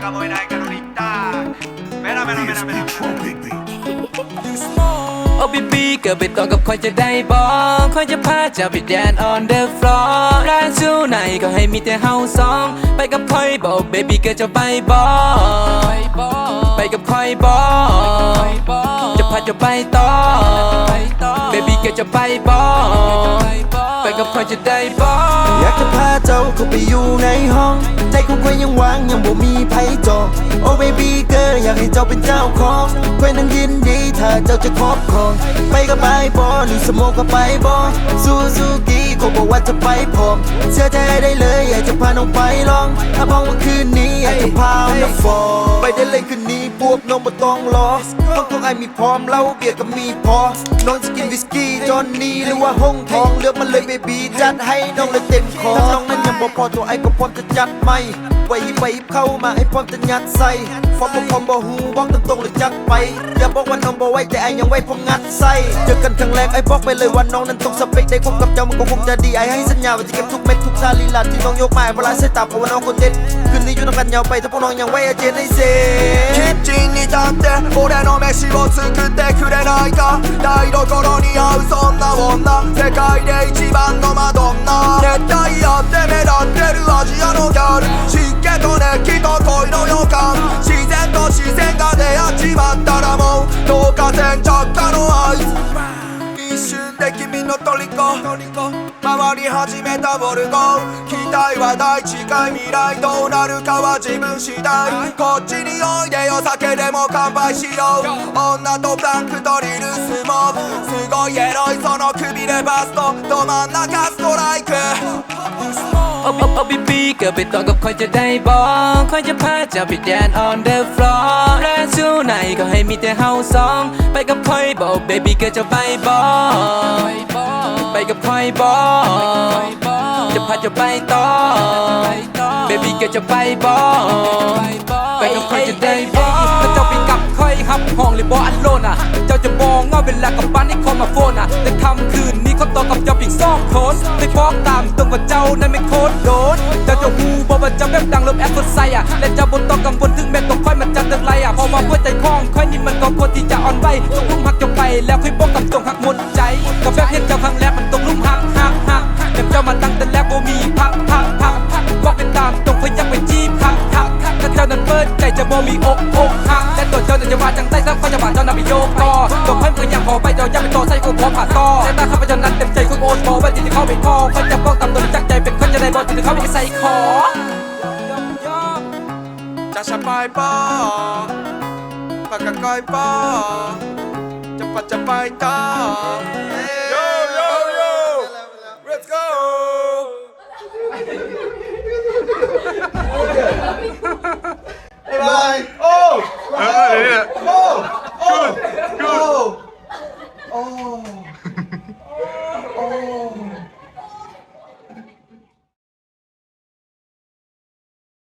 ໂອ້ ເບບີເກີນ ໄປຕໍ່ກັບຂ້ອຍຈະໄດ້ບໍ່? ຂ້ອຍຈະພາເຈົ້າໄປແດນ on the floor ແລະ tonight ກໍໃຫ້ມີແຕ່ເຮົາສອງ ໄປກັບຂ້ອຍບໍ່? ເບບີເກີນ ຈະໄປບໍ່? ໄປກັບຂ້ອຍບໍ່? ຈະພາເຈົ້າໄປຕໍ່ ເບບີເກີນ ຈະໄປບໍ່? ໄປກັບຂ້ອຍຈະໄດ້ບໍ່? ຢາກຈະພາເຈົ້າເຂົ້າໄປຢູ່ໃນຫ້ອງ ໃຈຂອງຂ້ອຍຍັງວ່າງ ຍັງບໍ່ມີໃຜຈອງ ໂອ້ ເບບີເກີນ ຢາກໃຫ້ເຈົ້າເປັນເຈົ້າຂອງ ຂ້ອຍນັ້ນຍິນດີຖ້າເຈົ້າຈະຄອບຄອງ ໄປກັບອ້າຍບໍ່? ນີ້ສະໂມກກໍໄປບໍ່? ຊູຊູກິ ກໍບອກວ່າຈະໄປພ້ອມ ເຊື່ອໃຈອ້າຍໄດ້ເລີຍ ຢາກຈະພານ້ອງໄປລອງ ຮັບຮອງວ່າຄືນນີ້ ອ້າຍຈະພາເອົານ້ຳຟອງ ໄປໄດ້ເລີຍຄືນນີ້ ພວກນ້ອງບໍ່ຕ້ອງລໍ ເບິ່ງຂອງອ້າຍມີພ້ອມ ເຫຼົ້າເບຍກໍມີພໍ ນ້ອງຈະກິນວິສກີ ຈອນນີ ຫຼືວ່າຫົງທອງ ເລືອກມາເລີຍ ເບບີ ຈັດໃຫ້ນ້ອງເລີຍເຕັມຄໍ ຖ້ານ້ອງນັ້ນຍັງບໍ່ພໍ ໂຕອ້າຍກໍພ້ອມຈະຈັດໃໝ່ ໄວຮີບໄປຮີບເຂົ້າມາ ອ້າຍພ້ອມຈະຍັດໃສ່ ພ້ອມບໍ່ພ້ອມບໍ່ຮູ້ ບອກຕາມຕົງເລີຍຈັດໄປ ຢ່າບອກວ່ານ້ອງບໍ່ໄຫວ ແຕ່ອ້າຍຍັງໄຫວ ພ້ອມງັດໃສ່ ເຈີກັນຄັ້ງແລກ ອ້າຍບອກໄປເລີຍວ່ານ້ອງນັ້ນຕົງສະເປັກ ໄດ້ພົບກັບເຈົ້າມັນກໍຄົງຈະດີ ອ້າຍໃຫ້ສັນຍາວ່າຈະເກັບທຸກເມັດທຸກສະລີລະທີ່ນ້ອງຍົກມາ ອ້າຍບໍ່ລະສາຍຕາ ເພາະວ່ານ້ອງຄົນເດັດ ຄືນນີ້ຢູ່ນຳກັນຍາວໄປ ຖ້າພວກນ້ອງຍັງໄຫວ ອ້າຍຈະເຮັດໃຫ້ເສດ ຄິດຈິນに立って俺の飯を作ってくれないか台所に合うそんな女世界で一番のマドンナ熱帯夜って目立ってるアジアのギャル湿気と熱気と恋の予感自然と視線が出会っちまったらもう導火線着火の合図一瞬で君の虜回り始めたボルゴ期待は大近い未来どうなるかは自分次第こっちにおいでよ酒でも乾杯しよう女とプランクとリルスモークすごいエロいそのくびれバストど真ん中ストライク ໂອ້ ເບບີເກີນ ໄປຕໍ່ກັບຂ້ອຍຈະໄດ້ບໍ່? ຂ້ອຍຈະພາເຈົ້າໄປແດນ on the floor ແລະ tonight ກໍໃຫ້ມີແຕ່ເຮົາສອງ ໄປກັບຂ້ອຍບໍ່? ເບບີເກີນ ຈະໄປບໍ່? ໄປກັບຂ້ອຍບໍ່? ຈະພາເຈົ້າໄປຕໍ່ ເບບີເກີນ ຈະໄປບໍ່? ໄປກັບຂ້ອຍຈະໄດ້ບໍ່? ຖ້າເຈົ້າໄປກັບຂ້ອຍຮັບຮອງເລີຍບໍ່? ອັນໂລນະ ເຈົ້າຈະບໍ່ເຫງົາເວລາກັບບ້ານໃຫ້ຂໍມາໂຟນນະ ແຕ່ຄ່ຳຄືນນີ້ຂໍຕໍ່ກັບເຈົ້າພຽງສອງຄົນ ໄດ້ບອກຕາມຕົງວ່າເຈົ້ານັ້ນແມ່ນໂຄດໂດນ ເຈົ້າຈະຮູ້ບໍ່ວ່າເຈົ້າແບບດັງລົບແອັບສົດໃສອະ ແລະເຈົ້າບໍ່ຕ້ອງກັງວົນເຖິງແມ່ນຕົວຂ້ອຍມັນຈະເລີກໄລ່ອະ ເພາະວ່າຫົວໃຈຂອງຂ້ອຍນີ້ມັນກໍຄວນທີ່ຈະອ່ອນໄຫວ ຕົກຫຼຸມຮັກເຈົ້າໄປແລ້ວຂ້ອຍບອກຕາມຕົງຮັກໝົດ ໃຈ ກໍແບບເຫັນເຈົ້າຄັ້ງແລກມັນຕົກຫຼຸມຮັກ ຮັກ ຮັກ ແມ່ນເຈົ້າມາຕັ້ງແຕ່ແລກບໍ່ມີພັກ ພັກ ພັກ ບອກໄປຕາມຕົງຂ້ອຍຢາກໄປຈີບ ຮັກ ຮັກ ຖ້າເຈົ້ານັ້ນເປີດໃຈຈະບໍ່ມີອົກ ອົກຫັກ ແຕ່ຕົວເຈົ້ານັ້ນຈະວ່າຈັ່ງໃດ ຖ້າຂ້ອຍຈະວ່າເຈົ້ານັ້ນໄປໂຍກຕໍ່ ຕົວຂ້ອຍມັນກໍຢາກຂໍໄປ ເຈົ້າຢ່າໄປຕໍ່ໃສ່ກໍຂໍຜ່າຕໍ່ ແຕ່ຖ້າຂ້າພະເຈົ້ານັ້ນເຕັມໃຈ ຂ້ອຍກໍອົດບໍ່ໄຫວທີ່ຈະເຂົ້າໄປຂໍ ຂ້ອຍຈະບອກຕາມຕົງ ຈາກໃຈເປັນຄົນຈະໄດ້ບໍ່ ທີ່ເຂົ້າໄປໃສ່ຂໍ ຈະສະບາຍບໍ່ ປາກະກອຍບໍ່ ຈະປະຈະບາຍຕໍ່ Yo, yo, yo. Let's go. Bye bye.